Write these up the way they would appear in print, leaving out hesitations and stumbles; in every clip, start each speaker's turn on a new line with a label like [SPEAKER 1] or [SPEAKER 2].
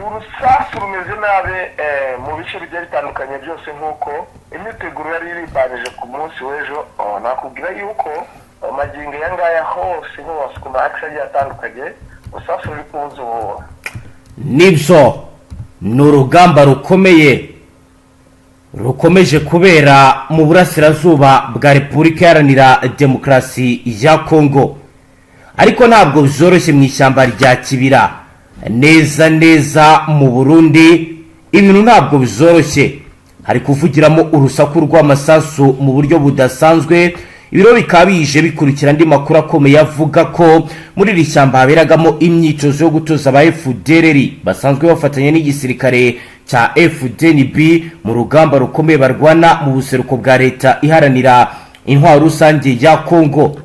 [SPEAKER 1] Urusasu rumeze nabi mu bice bigiye bitandukanye byose, nk'uko imyiteguro yari irimbanije ku munsi w'ejo. Oh, nakubwira yuko magingo aya ngaya hose hose ku ma axes agiye atandukanye urusasu ruri kubuza ubuhuha.
[SPEAKER 2] Nibyo, ni urugamba rukomeye rukomeje kubera mu burasirazuba bwa Repubulika Iharanira Demokarasi ya Kongo, ariko ntabwo byoroshye mu ishyamba rya Kibira neza neza mu Burundi. Ibintu ntabwo byoroshye, hari kuvugiramo urusaku rw'amasasu mu buryo budasanzwe. Ibiro bikaba bije bikurikira andi makuru akomeye avuga ko muri iri shyamba haberagamo imyitozo yo gutoza aba FDLR basanzwe bafatanya n'igisirikare cya FDNB mu rugamba rukomeye barwana mu buseruko bwa Leta Iharanira Intwaro Rusange ya Kongo.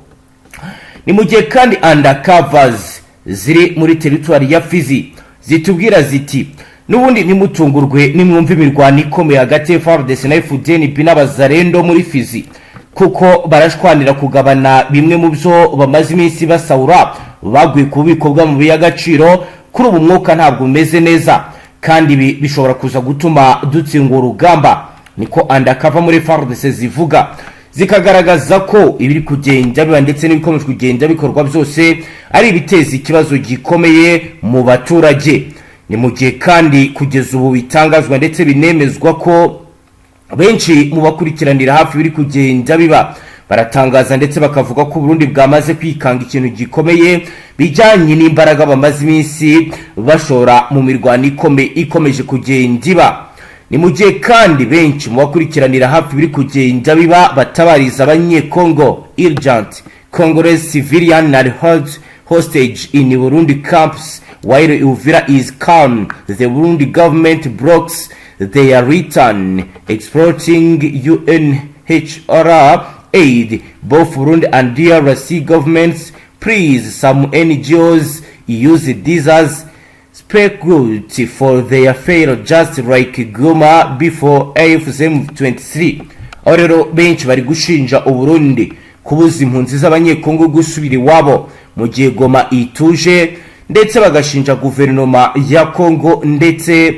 [SPEAKER 2] Ni mu gihe kandi undercovers ziri muri teritwari ya Fizi zitubwira ziti: "N'ubundi ntimutungurwe nimwumva imirwano ikomeye hagati ya FARDC na FDNB n'Abazarendo muri Fizi, kuko barashwanira kugabana bimwe mu byo bamaze iminsi basahura baguye ku bubiko bw'amabuye y'agaciro." Kuri ubu umwuka ntabwo umeze neza, kandi ibi bishobora kuza gutuma dutsindwa urugamba, niko undercover muri FARDC zivuga, zikagaragaza ko ibiri kugenda biba ndetse n'ibikomeje kugenda bikorwa byose ari ibiteza ikibazo gikomeye mu baturage. Ni mu gihe kandi kugeza ubu bitangazwa ndetse binemezwa ko benshi mu bakurikiranira hafi biri kugenda biba baratangaza ndetse bakavuga ko Burundi bwamaze kwikanga ikintu gikomeye bijyanye n'imbaraga bamaze iminsi bashora mu mirwano ikomeje kugenda iba. Ni mu gihe kandi benshi mu bakurikiranira hafi biri kugenda biba batabariza Abanyekongo: "Urgent: Congolese civilian are held hostage in Burundi camps while Uvira is calm. The Burundi government blocks their return, exploiting UNHCR aid. Both Burundi and DRC governments, please. Some NGOs use this as scapegoat for their failure, just like Goma before AFC M23." Aho rero benshi bari gushinja Uburundi kubuza impunzi z'Abanyekongo gusubira iwabo mu gihe Goma ituje, ndetse bagashinja guverinoma ya Kongo ndetse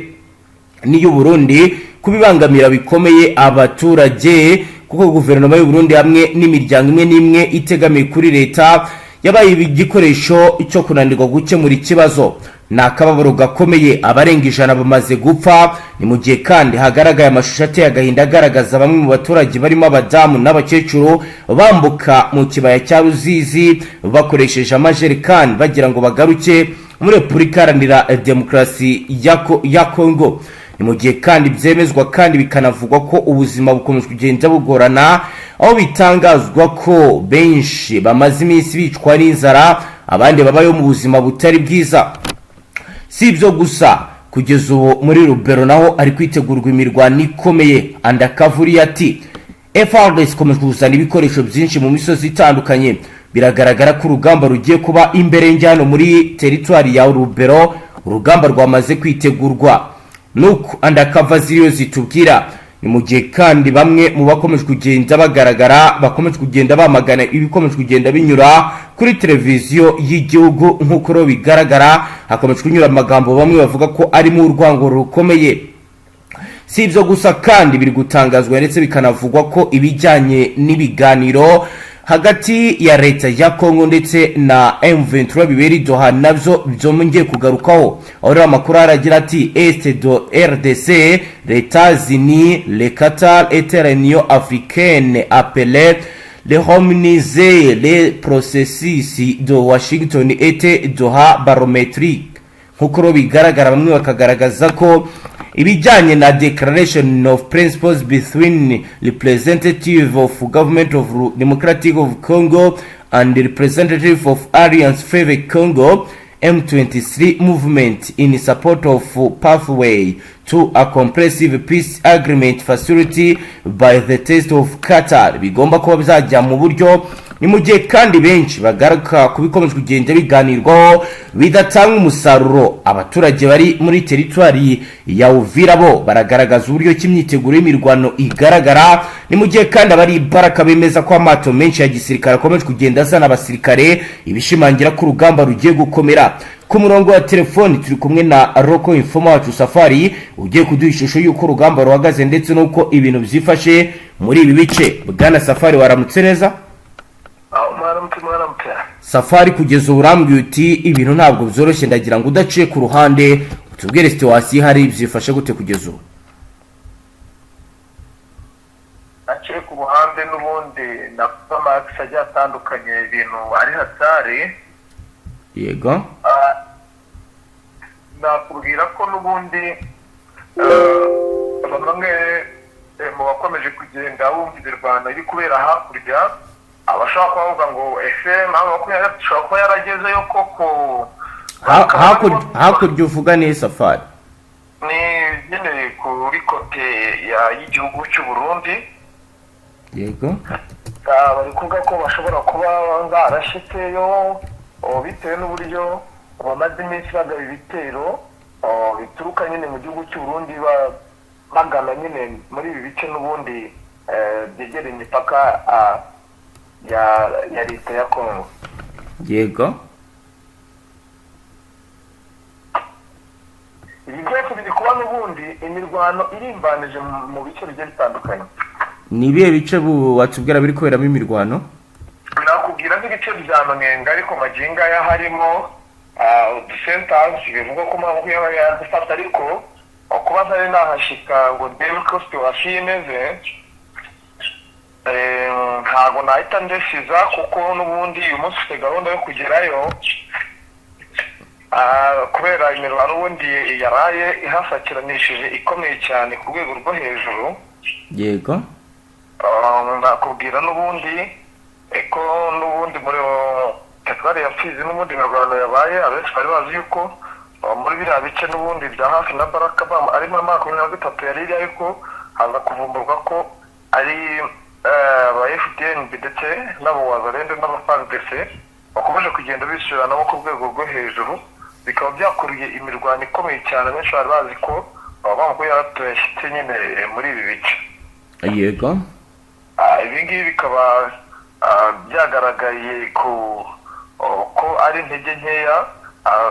[SPEAKER 2] n'iy'Uburundi kubibangamira bikomeye abaturage, kuko guverinoma y'Uburundi hamwe n'imiryango imwe n'imwe itegamiye kuri leta yabaye igikoresho cyo kunanirwa gukemura ikibazo. Ni akababaro gakomeye, abarenga 100 bamaze gupfa. Ni mu gihe kandi hagaragaye amashusho ateye agahinda agaragaza bamwe mu baturage barimo abadamu n'abakecuru bambuka mu kibaya cya Ruzizi bakoresheje amajerekani bagira ngo bagaruke muri Repubulika Iharanira Demokarasi ya Kongo. Ni mu gihe kandi byemezwa kandi bikanavugwa ko ubuzima bukomeje kugenda bugorana, aho bitangazwa ko benshi bamaze iminsi bicwa n'inzara, abandi babayeho mu buzima butari bwiza. Si ibyo gusa, kugeza ubu muri Rubero naho ari kwitegurwa imirwano ikomeye. Undercover ati: "FARDC ikomeje kuzana ibikoresho byinshi mu misozi itandukanye. Biragaragara ko urugamba rugiye kuba imbere njyano muri teritwari ya Rubero, urugamba rwamaze kwitegurwa," nuko undercover ziriyo zitubwira. Ni mu gihe kandi bamwe mu bakomeje kugenda bagaragara bakomeje kugenda bamagana ibikomeje kugenda binyura kuri televiziyo y'igihugu. Nk'uko rero bigaragara, hakomeje kunyura amagambo bamwe bavuga ko arimo urwango rukomeye. Si ibyo gusa kandi, biri gutangazwa ndetse bikanavugwa ko ibijyanye n'ibiganiro hagati ya leta ya Kongo ndetse na M23 bibera i Doha nabyo byongeye kugarukaho. Aho rero amakuru aragira ati: "Est de RDC, les États-Unis, le Qatar et l'Union africaine appellent reharmoniser les processus de Washington et Doha barométrique." Nk'uko rero bigaragara, bamwe bakagaragaza ko ibijyanye na declaration of principles between representative of government of Democratic of Congo and the representative of Alliance Fleuve Congo M23 movement in support of pathway to a comprehensive peace agreement facility by the test of Qatar bigomba kuba byajya mu buryo. Ni mu gihe kandi benshi bagaruka ku bikomeje kugenda biganirwaho bidatanga umusaruro. Abaturage bari muri teritwari ya Uvira bo baragaragaza uburyo ki imyiteguro y'imirwano igaragara. Ni mu gihe kandi abari Baraka bemeza ko amato menshi ya gisirikare akomeje kugenda azana abasirikare, ibishimangira ko urugamba rugiye gukomera. Ku murongo wa telefoni turi kumwe na local informer wacu Safari, ugiye kuduha ishusho y'uko urugamba ruhagaze ndetse n'uko ibintu byifashe muri ibi bice. Bwana Safari, waramutse neza?
[SPEAKER 1] Mwaramutse, mwaramutse.
[SPEAKER 2] Safari, kugeza ubu urambwiye uti ibintu ntabwo byoroshye. Ndagira ngo udaciye ku ruhande utubwire situation ihari, byifashe gute kugeza ubu?
[SPEAKER 1] Aciye ku ruhande n'ubundi na max agiye atandukanye, ibintu ari hatari. Nakubwira ko n'ubundi bamwe mu bakomeje kugenda bumva imirwano iri kubera hakurya, abashobora kuba bavuga ngo ese M23 ishobora kuba yaragezeyo koko?
[SPEAKER 2] Hakurya uvuga ni Safari?
[SPEAKER 1] Ni nyine kuri côté y'igihugu cy'u Burundi. Bari kuvuga ko bashobora kuba barashyitseyo bitewe n'uburyo bamaze iminsi bagaba ibitero bituruka nyine mu gihugu cy'u Burundi bagana nyine muri ibi bice n'ubundi byegereye imipaka ya leta ya Kongo. Ibi byose biri kuba n'ubundi imirwano irimbanije mu bice bigiye bitandukanye.
[SPEAKER 2] Ni ibihe bice watubwira biri kuberamo imirwano?
[SPEAKER 1] Nakubwira nk'ibice bya Mwenga, ariko magingo aya harimo udusentansi bivugwa ko mpamvu yaba yadufata, ariko kuba ntari nahashika ngo ndebe uko situation imeze, ntabwo nahita ndesiza, kuko n'ubundi uyu munsi ufite gahunda yo kugerayo. Kubera imirwano n'ubundi yaraye ihasakiranishije ikomeye cyane ku rwego rwo hejuru. Nakubwira n'ubundi ko n'ubundi muri teritwari ya Fizi n'ubundi imirwano yabaye, abenshi bari bazi yuko muri biriya bice n'ubundi bya hafi na Baraka ari muri 23 yari iri, ariko haza kuvumburwa ko ari aba FDNB ndetse n'abo Wazalendo n'aba FARDC bakomeje kugenda bisubiranamo ku rwego rwo hejuru, bikaba byakuruye imirwano ikomeye cyane. Benshi bari bazi ko M23 yashyitse nyine muri ibi bice. Ibi ngibi bikaba byagaragaye ku ko ari intege nkeya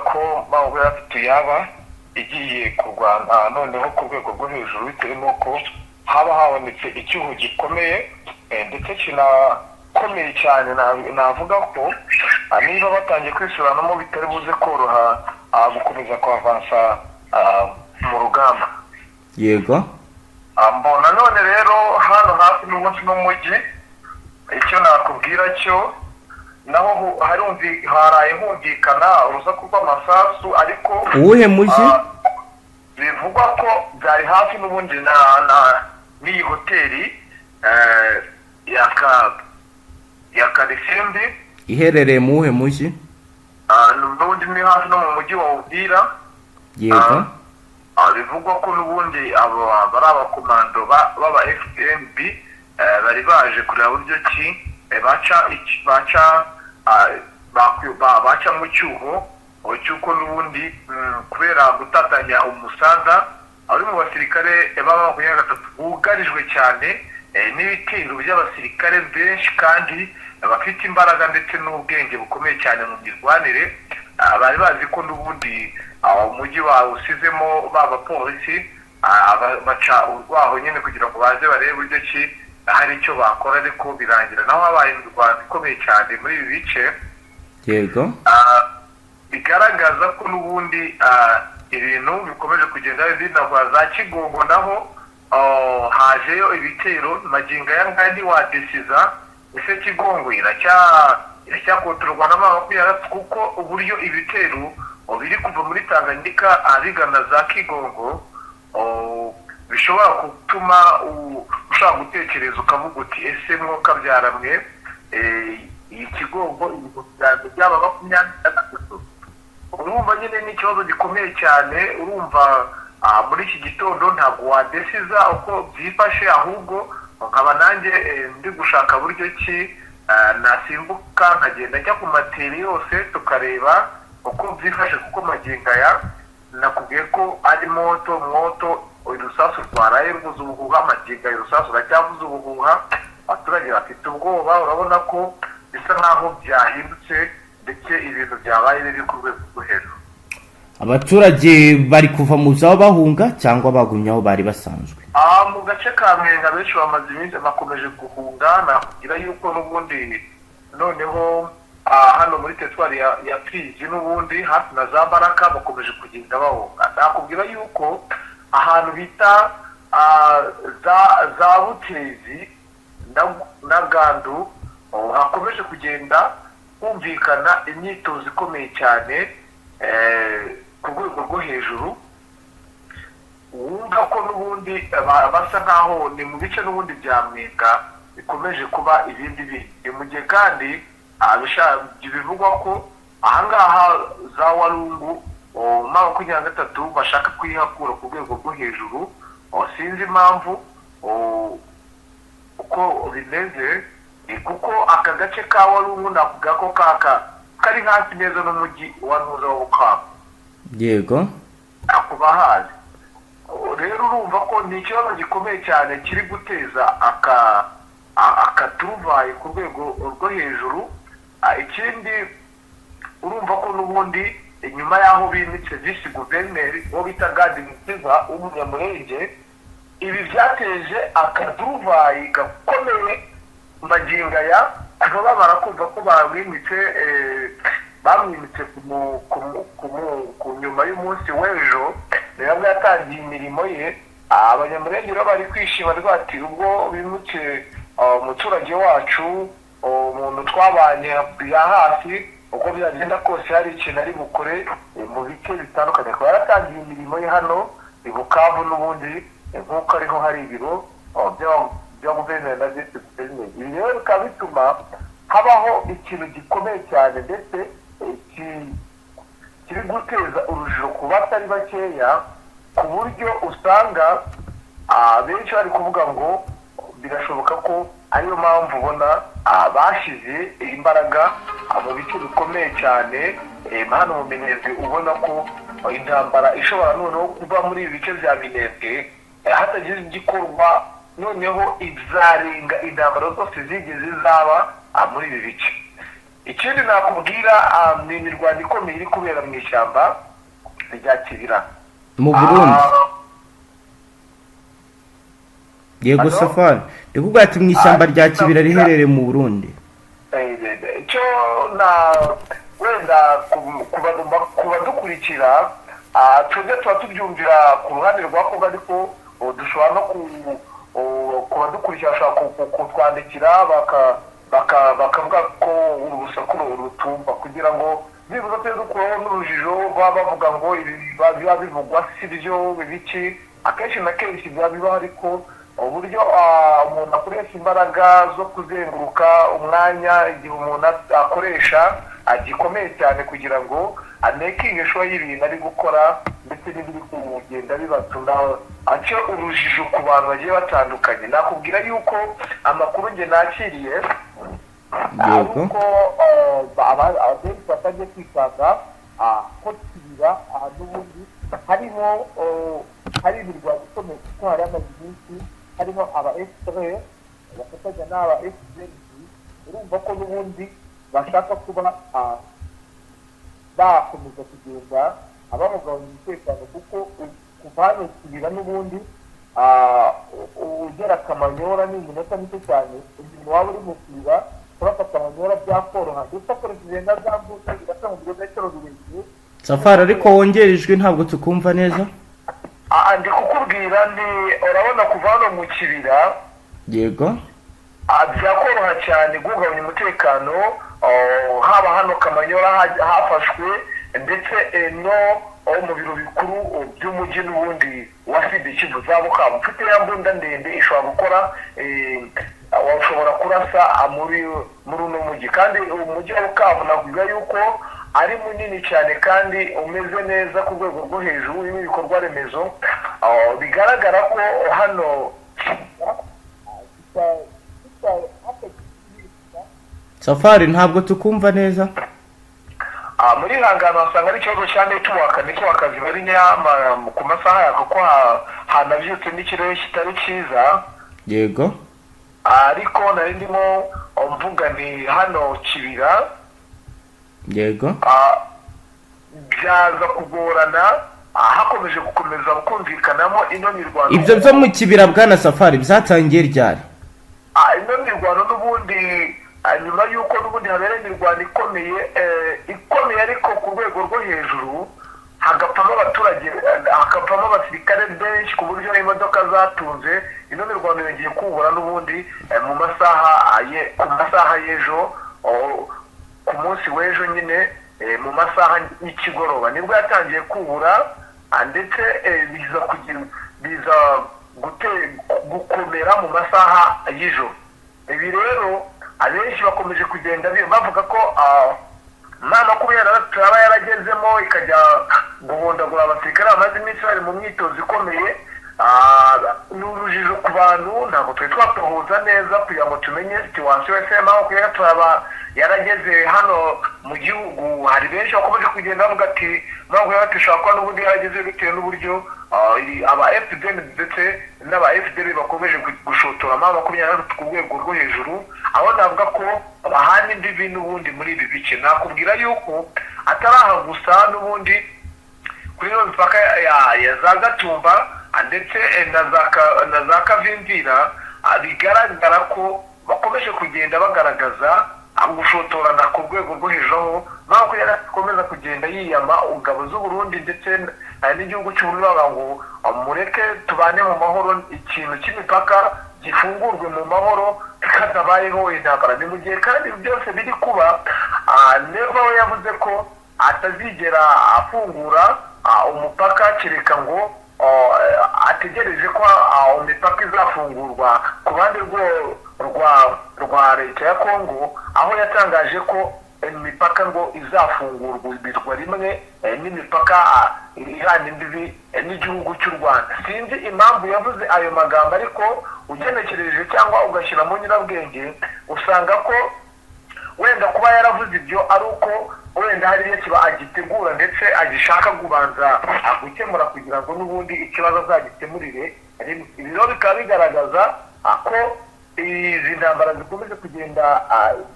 [SPEAKER 1] ko M23 yaba igiye kurwana noneho ku rwego rwo hejuru, bitewe n'uko haba habonetse icyuho gikomeye ndetse kinakomeye cyane. Navuga ko niba batangiye kwisubiranamo bitari buze koroha gukomeza kwavansa mu rugamba. Mbona none rero hano hafi n'umunsi n'umujyi, icyo nakubwira cyo naho haraye humvikana urusaku rw'amasasu, ariko
[SPEAKER 2] Uwuhe mujyi?
[SPEAKER 1] Bivugwa ko byari hafi n'ubundi na n'iyi hoteli ya Karisimbi.
[SPEAKER 2] Iherereye mu wuhe mujyi?
[SPEAKER 1] N'ubundi ni hafi no mu mujyi wa Uvira. Bivugwa ko n'ubundi abo bari abakomando b'aba FDNB bari baje kureba buryo ki baca baca mu cyuho cy'uko n'ubundi kubera gutatanya umusada abari mu basirikare baba 23 bugarijwe cyane n'ibitero by'abasirikare benshi kandi bafite imbaraga ndetse n'ubwenge bukomeye cyane mu mirwanire. Bari bazi ko n'ubundi umujyi bawusizemo ba bapolisi, baca urwaho nyine kugira ngo baze barebe uburyo ki hari icyo bakora, ariko birangira naho habaye imirwano ikomeye cyane muri ibi bice. Bigaragaza ko n'ubundi ibintu bikomeje kugenda binagwa. Za Kigongo naho hajeyo ibitero. Magingo aya ngaya ntiwadesiza ese Kigongo iracyakontororwa na M23, kuko uburyo ibitero biri kuva muri Tanganyika bigana za Kigongo bishobora gutuma ushobora gutekereza ukavuga uti ese mwuka byaramwe iyi Kigongo ibintu byaba 23? Urumva nyine ni ikibazo gikomeye cyane. Urumva muri iki gitondo ntabwo wadesiza uko byifashe, ahubwo nkaba nanjye ndi gushaka buryo ki nasimbuka nkagenda njya ku materi yose tukareba uko byifashe, kuko magingo aya nakubwiye ko ari moto moto. Urusasu rwaraye ruvuza ubuhuha, magingo aya urusasu ruracyavuza ubuhuha, abaturage bafite ubwoba. Urabona ko bisa nkaho byahindutse ndetse ibintu byabaye biri ku rwego rwo hejuru.
[SPEAKER 2] Abaturage bari kuva mu byabo bahunga cyangwa bagumye aho bari basanzwe?
[SPEAKER 1] Mu gace ka Mwenga benshi bamaze iminsi bakomeje guhunga. Nakubwira yuko n'ubundi noneho hano muri teritwari ya Fizi, n'ubundi hafi na za Baraka, bakomeje kugenda bahunga. Nakubwira yuko ahantu bita za Butezi na Gandu, hakomeje kugenda humvikana imyitozo ikomeye cyane ku rwego rwo hejuru. Wumva ko n'ubundi basa nkaho ni mu bice n'ubundi bya Mwenga bikomeje kuba ibindi bindi. Mu gihe kandi bivugwa ko ahangaha za Warungu M23 bashaka kuyihakura ku rwego rwo hejuru. Sinzi impamvu uko bimeze, ni kuko aka gace ka Warungu nakuvuga ko kaka kari hafi neza n'umujyi wa Ntuza wa Bukavu. Kuba hazi rero, urumva ko ni ikibazo gikomeye cyane kiri guteza akaturuvayi ku rwego rwo hejuru. Ikindi, urumva ko n'ubundi inyuma y'aho bimitse visi guverineri uwo bita Gadi Mukiza w'Umunyamurenge, ibi byateje akaduruvayi gakomeye. Magingo aya kuva bamara kumva ko bamwimitse, bamwimitse ku nyuma y'umunsi w'ejo nibwo yatangiye imirimo ye. Abanyamurenge rero bari kwishima rwati ubwo bimutse umuturage wacu, umuntu twabanye ya hafi, uko byagenda kose hari ikintu ari bukore mu bice bitandukanye. Akaba yaratangiye imirimo ye hano i Bukavu n'ubundi, nk'uko ariho hari ibiro bya guverineri na visi guverineri. Ibi rero bikaba bituma habaho ikintu gikomeye cyane, ndetse kiri guteza urujijo ku batari bakeya, ku buryo usanga benshi bari kuvuga ngo birashoboka ko ariyo mpamvu ubona bashyize imbaraga mu bice bikomeye cyane hano mu Minembwe. Ubona ko intambara ishobora noneho kuba muri ibi bice bya Minembwe, hatagize igikorwa, noneho izarenga intambara zose zigeze zaba muri ibi bice. Ikindi nakubwira ni imirwano ikomeye iri kubera mu ishyamba rya Kibira
[SPEAKER 2] mu Burundi. Yego.
[SPEAKER 1] Hello?
[SPEAKER 2] Safari, ndikubwira ati mu ishyamba rya Kibira riherereye mu Burundi.
[SPEAKER 1] Icyo na wenda ku badukurikira, twebwe tuba tubyumvira ku ruhande rwa Kongo, ariko dushobora no ku badukurikira bashobora kutwandikira bakavuga ko urusaku rutumva, kugira ngo byibuze tujye dukuraho n'urujijo. Baba bavuga ngo ibi biba bivugwa si byo biki. Akenshi na kenshi biba bibaho, ariko uburyo umuntu akoresha imbaraga zo kuzenguruka, umwanya igihe umuntu akoresha gikomeye cyane kugira ngo amekinge sure y'ibintu ari gukora ndetse n'ibiri kugenda bibatuma ace urujijo ku bantu bagiye batandukanye. Nakubwira yuko amakuru njye nakiriye ari uko abenshi batangiye kwisanga ko Kibira n'ubundi harimo hari imirwano ikomeye, kuko hari amaze iminsi harimo aba FPR bafatanya n'aba FDLR. Urumva ko n'ubundi bashaka kuba bakomeza kugenda abahungabanya umutekano, kuko kuva hano Kibira n'ubundi ugera Kamanyora ni iminota mike cyane. Umuntu waba uri mu Kibira kurasa Kamanyora byakoroha, ndetse akoresheje na za mbunda zirasa mu birometero birebire.
[SPEAKER 2] Safari, ariko wongera ijwi, ntabwo tukumva neza.
[SPEAKER 1] Ndi kukubwira ni urabona kuva hano mu Kibira byakoroha cyane guhungabanya umutekano, haba hano Kamanyora hafashwe, ndetse no mu biro bikuru by'umujyi n'ubundi wa Sud Kivu za Bukavu. Ufite ya mbunda ndende ishobora gukora, washobora kurasa muri uno mujyi. Kandi umujyi wa Bukavu navuga yuko ari munini cyane kandi umeze neza ku rwego rwo hejuru, urimo ibikorwa remezo. Bigaragara ko hano
[SPEAKER 2] Safari, ntabwo tukumva neza.
[SPEAKER 1] Muri Hangano wasanga ari ikibazo cya network. Network ziba ari nyama ku masaha ya, kuko hanabyutse n'ikirere kitari cyiza. Ariko nari ndimo mvuga ni hano Kibira. Byaza kugorana, hakomeje gukomeza kumvikanamo ino mirwano.
[SPEAKER 2] Ibyo byo mu Kibira, bwana Safari, byatangiye ryari?
[SPEAKER 1] Ino mirwano n'ubundi, nyuma y'uko n'ubundi habereye imirwano ikomeye, ikomeye ariko ku rwego rwo hejuru, hagapfamo abaturage, hagapfamo abasirikare benshi ku buryo imodoka zatunze. Ino mirwano yongeye kubura n'ubundi mu masaha ku masaha y'ejo, ku munsi w'ejo nyine, mu masaha y'ikigoroba nibwo yatangiye kubura, ndetse biza kugira biza gukomera mu masaha y'ijoro. Ibi rero abenshi bakomeje kugenda bavuga ko M23 yaba yaragezemo ikajya guhondagura abasirikare bamaze iminsi bari mu myitozo ikomeye. Ni urujijo ku bantu, ntabwo twari twatohoza neza kugira ngo tumenye situation. Ese M23 yaba yarageze hano mu gihugu? Hari benshi bakomeje kugenda bavuga ati M23 ishobora kuba n'ubundi yarageze bitewe n'uburyo aba FDN ndetse n'aba FDL bakomeje gushotora M23 ku rwego rwo hejuru, aho navuga ko bahana imbibi n'ubundi muri ibi bice. Nakubwira yuko atari aha gusa, n'ubundi kuri ino mipaka ya za Gatumba, ndetse na za Kavimvira, bigaragara ko bakomeje kugenda bagaragaza gushotorana ku rwego rwo hejuru, aho M23 ikomeza kugenda yiyama ingabo z'u Burundi ndetse n'igihugu cy'u Burundi, bavuga ngo mureke tubane mu mahoro, ikintu cy'imipaka gifungurwe mu mahoro hatabayeho intambara. Ni mu gihe kandi byose biri kuba, Neva we yavuze ko atazigera afungura umupaka kereka ngo ategereje ko imipaka izafungurwa ku ruhande rwa leta ya Kongo, aho yatangaje ko imipaka ngo izafungurwa rimwe n'imipaka ihana imbibi n'igihugu cy'u Rwanda. Sinzi impamvu yavuze ayo magambo, ariko ugenekereje cyangwa ugashyira mu nyurabwenge usanga ko wenda kuba yaravuze ibyo ari uko wenda hari ibyo kiba agitegura ndetse agishaka kubanza gukemura kugira ngo n'ubundi ikibazo azagikemurire. Ibi rero bikaba bigaragaza ko izi ntambara zikomeje kugenda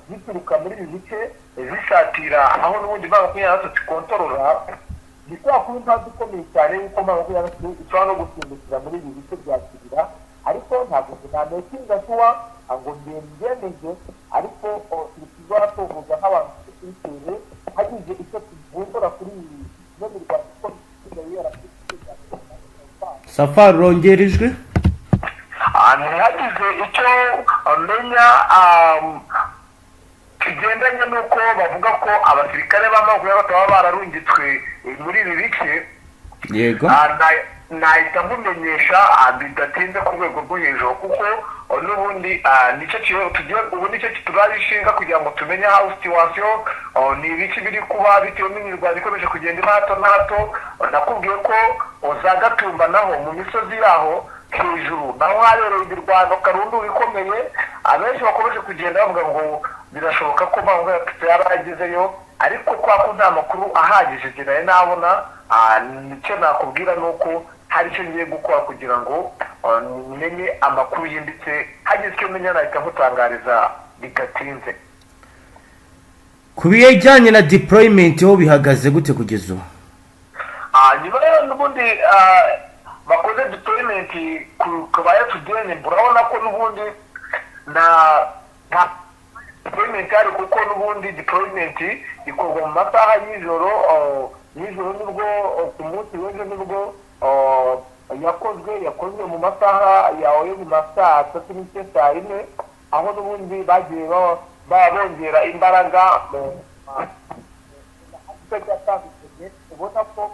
[SPEAKER 1] zituruka muri ibi bice zisatira aho n'ubundi M23 ikontorora. Gishobora kuba impamvu ikomeye cyane y'uko M23 ishobora no gusimbukira muri ibi bice bya Kibira, ariko ntabwo ntanekinga kuba ngo mbyemeze, ariko turi tuzaratohoza nk'abantu kuri hagize icyo tuvumbura kuri ino mirwano ikomeye.
[SPEAKER 2] Safari, urongera ijwi.
[SPEAKER 1] Ntihagize icyo amenya kigendanye n'uko bavuga ko abasirikare b'amaguru bataba bararungitswe muri ibi bice. Nahita nkumenyesha bidatinze ku rwego rwo hejuru, kuko n'ubundi nicyo tugiye ubu, nicyo tuzabishinga kugira ngo tumenye aho situation ni ibiki biri kuba bitewe n'imirwano ikomeje kugenda iba hato na hato. Nakubwiye ko za Gatumba naho mu misozi yaho hejuru naho habereye imirwano karundura ikomeye. Abenshi bakomeje kugenda bavuga ngo birashoboka ko M23 yaba yagezeyo, ariko kwa ko nta makuru ahagije njye nari nabona, nicyo nakubwira ni uko hari icyo ngiye gukora kugira ngo menye amakuru yimbitse. Hagize icyo menya nahita nkutangariza bidatinze.
[SPEAKER 2] Ku bijyanye na deployment ho bihagaze gute kugeza ubu?
[SPEAKER 1] Nyuma rero n'ubundi bakoze deployment ku ba FDN, urabona ko n'ubundi nta deployment hari, kuko n'ubundi deployment ikorwa mu masaha y'ijoro. Nijoro nibwo, ku munsi w'ejo nibwo yakozwe mu masaha yawe yo mu masaa 3 n'igice, saa 4, aho n'ubundi bagiye bongera imbaraga mu mace atandukanye, ubona ko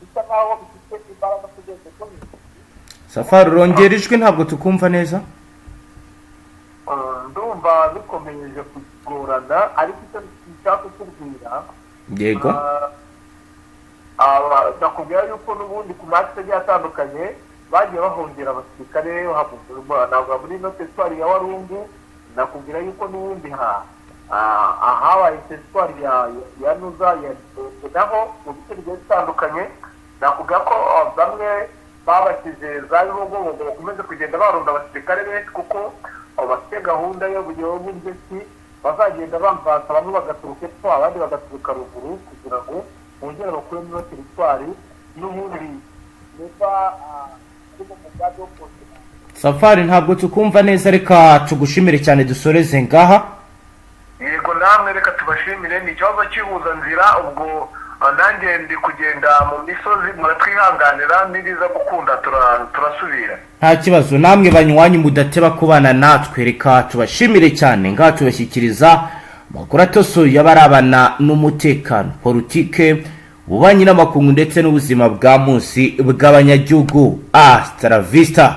[SPEAKER 1] bisa nkaho bifite imbaraga ku rwego rwo hejuru.
[SPEAKER 2] Safari, urongera ijwi, ntabwo tukumva neza.
[SPEAKER 1] Ndumva bikomeje kugorana, ariko icyo nshaka kukubwira, ndakubwira yuko n'ubundi ku mace agiye atandukanye bagiye bahongera abasirikare, ntabwo muri ino teritwari ya Warungu. Nakubwira yuko n'ubundi ahabaye teritwari ya Nuza ya naho mu bice bigiye bitandukanye, nakubwira ko bamwe babashyize za Bibogobogo, bakomeze kugenda barunda abasirikare benshi, kuko bafite gahunda yo buryo ki bazagenda bamvasa, bamwe bagaturuka epfo abandi bagaturuka ruguru kugira ngo Bongere bakuremo ino territoire n'ubundi neva arimo umugambi wo kongera.
[SPEAKER 2] Safari, ntabwo tukumva neza. Reka tugushimire cyane, dusoreze ngaha.
[SPEAKER 1] Yego, namwe reka tubashimire. Ni ikibazo cy'ihuzanzira ubwo nanjye ndi kugenda mu misozi, muratwihanganira, nibiza gukunda turasubira.
[SPEAKER 2] Nta kibazo. Namwe banywanyi mudateba kubana natwe, reka tubashimire cyane. Ngaha tubashyikiriza amakuru atosoye y'abarabana n'umutekano, politike, ububanyi n'amakungu ndetse n'ubuzima bwa munsi bw'abanyagihugu. Hasta la vista.